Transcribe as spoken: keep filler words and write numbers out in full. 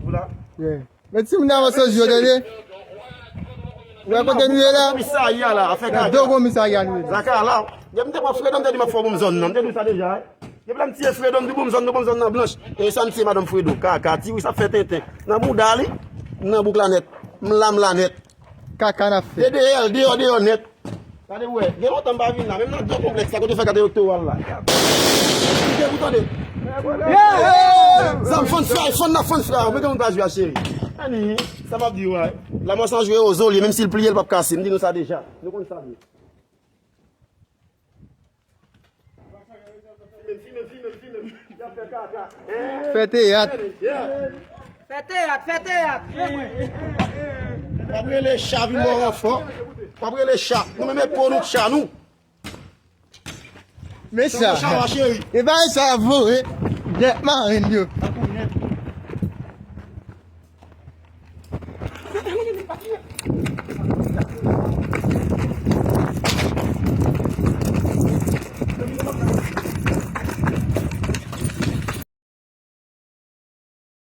Ou la? Yeah. Men timoun nan avanse yo, tande. Ou wè kote nou ye la? Komisarya la, afè kaka. Nan do komisarya nou ye la. Zaka la. Depi m te pran Fredo, m te di m ap fè yon bonm zòn nan. M te di w sa deja, wi. Depi lè m tiye Fredo, m di bonm zòn, nou bonm zòn nan blanch. E sa m tiye madanm Fredo, kaka, ti wi sa fè tenten. Nan bouda li, m nan bouk la nèt. M la, m la nèt. Kaka n ap fè. D D L, deyò, deyò nèt. Gade, wè, gen lontan m pa vin la, menm nan do konplèks la, kote fè gade elektoral la. Kite pou tande. Zam fann fray, fann nan fann fray, mete yon paj la, cheri. Ani, sa m ap di w, wè. Lanmò san jwe o zo li ye, menm si l pliye, l p ap kase, m di nou sa deja. Nou konn sa vre. Fè teyat. Fè teyat, fè teyat. W ap rele cha vin bò ranfò. W ap rele cha. Nou menm e po nou tcha nou. Men sa. Sa va cheri. E ba sa voye. Dèt marenn yo.